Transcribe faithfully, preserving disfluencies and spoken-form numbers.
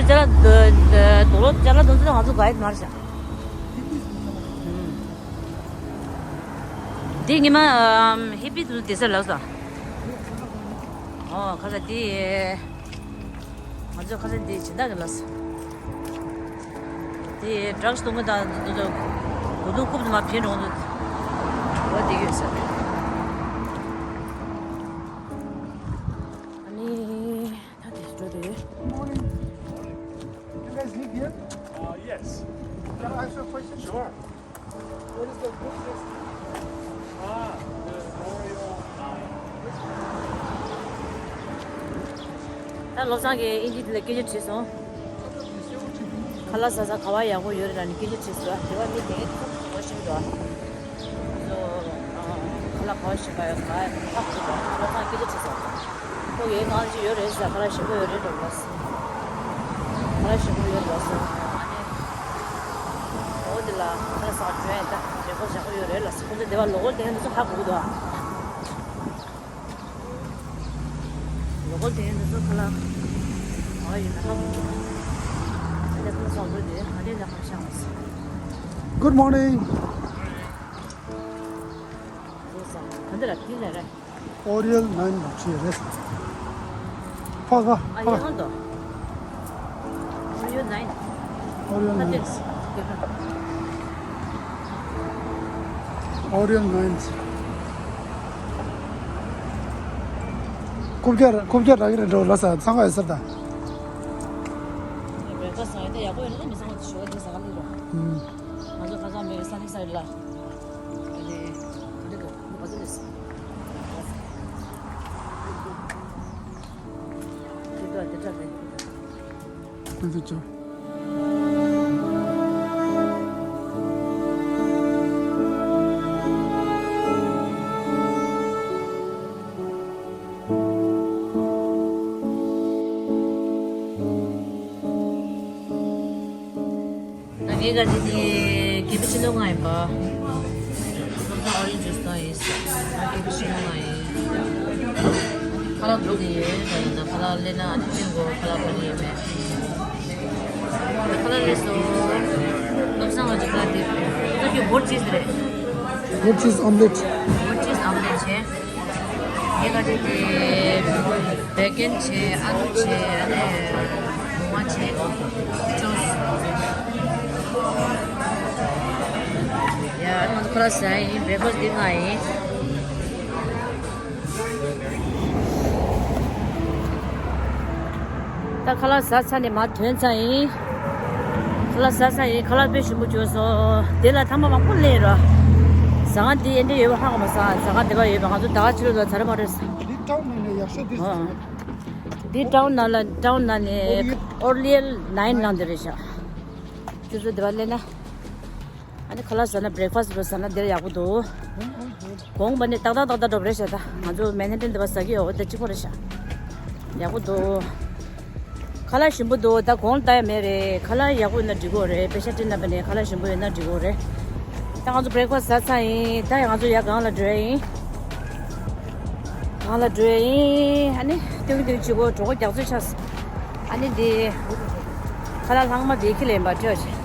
ཅ་ལག་དོ་དོ་ལོ་ཅ་ལག་དོ་ཚོ་ང་ཚོ་ག་ཡེད་མར་བཞག་འདི་ཉི་མ་ཧི་པི་དུ་དེ་སར་ལགས་སོ། ཨོ་ཁ་ས་དེ་ང་ཚོ་ཁ་ས་དེ་སྦྱིན་བདག་གི་ལགས་སོ། དེ་ཌག་སི་གཏོང་གི་དང་དེ་ཚོ་གོ་དུང་རྐུབ་དུ་མ་ཕན་རོང་དུ་བ་དེ་ཡོད་ས། ཨ་ནི་ད་དེ་འགྲོ་དེ། You guys live here? Uh, yes. Can I ask you a question? Sure. What is the good place? Ah, the Royal Nine. ད་བློ་བཟང་གིས་ཨིན་ཇི་དེ་ལ་སྐད་ཆ་དྲིས་སོང་། ཁ་ལག་ཟ་ས་ག་བ་ཡག་པོ་ཡོད་རེད་ལབ་ནས་སྐད་ཆ་དྲིས་སོང་། དེ་བ་མི་དེ་ཚོ་ཤེས་འདུག་ཁ་ལག་ག་བ་ཞིག་ག་ཡོད་ག་ཡོད་ཁག་ཅིག་བློ་བཟང་སྐད་ཆ་དྲིས་སོང་། ཁོ་གིས་ང་ཅི་ཡོད་རེད་ཟེར། ཁ་ལག་ཞིམ་པོ་ཡོད་རེད་འགྲོ་ལ། ཁ་ལག་ཞིམ་པོ་ཡོད་རེད་ལ་སོང་། ཨ་ནི་འོ་དེ་ལ་ཁ་ལག་ཟ་བར་འགྲོ་ཡ་ད་རེ་བ་བཞག་གི་ཡོད་རེད་ལ་སོང་། ཁོ་ཚོ་དེ་བ་ལོ་གོལ་དེ་ཧན་དུ་ཚོ་ཧ་གོ་གི་འདུག་ཨ། ལོ་གོལ་དེ་ཡིན་ན་ཚོ་ཁ་ལག་ཨ་ཡིན་ན་ཧ་གོ་གི་འདུག་ཨ་ནི་ཁ་ལག་ཟ་དགོས་དེ་ཨ་ནི་ལ་ཁ་ཤང་མ་སོང་། Good morning. ག་འདི་ར་དེ་ལ་ར། Oriel nine ལ་ཁྲིད་རེད། ཕ་ག་ཨ་ཕ་ཡང་དོ། Oriel nine. Oriel nine. Oriel nine. ཁོབ་རྒྱ་ཁོབ་རྒྱ་རག་གི་རེད་འགྲོ་ལ་ས་ཚང་ག་ཡོད་ས་ད། ཡག་པོ་ཡོད་ན་མི་ཚང་བ་དེ་ཞོ་དེ་ཟ་ག་ལ་རོ། ང་ཚོ་ཁ་སང་བའི་ས་ནི་ས་རི་ལ། ཨ་ནི་ག་འདི་ག་ནི་ག་ཚོད་ལས། དེ་དག་དེ་དྲག་རེད། ཁོང་ཚོ་ཅོ། ད་ངའི་ག་ཅི་དེ་ཀེ་པི་ཆི་ནོ་ང་ཡིན་པ། སློབ་གྲྭ་ཨོ་རེན་ཇུ་ཇུས་དང་ཡིན། ང་ཀེ་པི་ཆི་ནོ་ང་ཡིན། ཁ་ལག་འགྲོ་གི་ཡོད་ད་ཡིན་ན་ཁ་ལག་ལེན་ན་ཨ་ནི་ཅན་གོ་ཁ་ལག་འགྲོ་གི་ཡོད་མེད། ཁ་ལག་ལེན་སོང་། སློབ་གསང་བ་ཅིག་ཁ་དེ་ཁ་ཁྱོད་བོར་ཅིས་རེད། What is omelette? བོར་ཅིས་ཨམ་ལེ་བྱས། ཡེ་ག་དེ་དེ་བེ་ཀན་བྱས་ཨ་ལུ་བྱས་ཨ་ནི་མོ་མ་བྱས་ཅོས། ཡ་ང་ཚོ་ཁ་ལག་ཟ་ཡིན། བྷེ་རེག་ཕ་སི་འདི་ང་ཡིན། ད་ཁ་ལག་ཟ་ཚར་ནས་མར་ཐོན་ཚར་ཡིན། ཁ་ལག་ཟ་ཚར་ཡིན། ཁ་ལག་དཔེ་ཞིམ་པོ་བྱུང་སོང་། དེ་ལ་ཐ་མག་མང་པོ་སླེབས་རོ། ཟ་ཁང་འདི་ཨེ་འདྲ་ཡོད་པ་ཧ་གོ་མ་སོང་། ཟ་ཁང་དེ་ག་ཡོད་པ་ང་ཚོ་ད་ག་ཕྱི་ལོགས་ལ་ཟ་ར་མ་རེད། འདི་ཊའུན་ནང་ནས་ཡག་ཤོས་འདི་ཨ། འདི་ཊའུན་ནང་ལ་ཊའུན་ནང་ནས་ཨོ་རི་ཡལ་ནའིན་ནང་དེ་རེད་ཤག་དེ་ཚོ་དེ་བ་སླེབས་ན། ཨ་ནི་ཁ་ལག་ཟ་ན་བྷེ་རེག་ཕ་སི་རོ་ཟ་ན་དེར་ཡག་པོ་འདུག་གོང་པ་ནས་ཏག་ཏག་ཏག་ཏག་འགྲོ་བ་རེད་ཤག་ད་ང་ཚོ་མན་ཧེ་ཏན་དེ་བ་ཟ་གི་ཡོད་དེ་གཅིག་པོ་རེད་ཤག་ཡག་པོ་འདུག་ཁ་ལག་ཞིམ་པོ་འདུག་ད་གོང་ལྟ་ཡ་མེད་རེད། ཁ་ལག་ཡག་པོ་ཡོད་ན་འགྲིག་གི་རེད། པེ་ཤ་སྤྲད་ན་པ་ནས་ཁ་ལག་ཞིམ་པོ་ཡོད་ན་འགྲིག་གི་རེད། ད་ང་ཚོ་བྷེ་རེག་ཕ་སི་ཟ་ཚར་ཡིན། ད་ཡང་ང་ཚོ་ཡར་སྒང་ལ་འགྲོ་ཡ་ཡིན། སྒང་ལ་འགྲོ་ཡ་ཡིན། ཨ་ནི་ཏུང་ཏུང་གཅིག་གོ་གྲོགས་པོ་རྒྱག་ཚོད་ཆགས། ཨ་ནི་འདི་ཁ་ལག་ལྷག་མ་དེ་ཁྱི་ལེན་པ་སྤྲོད་བྱས།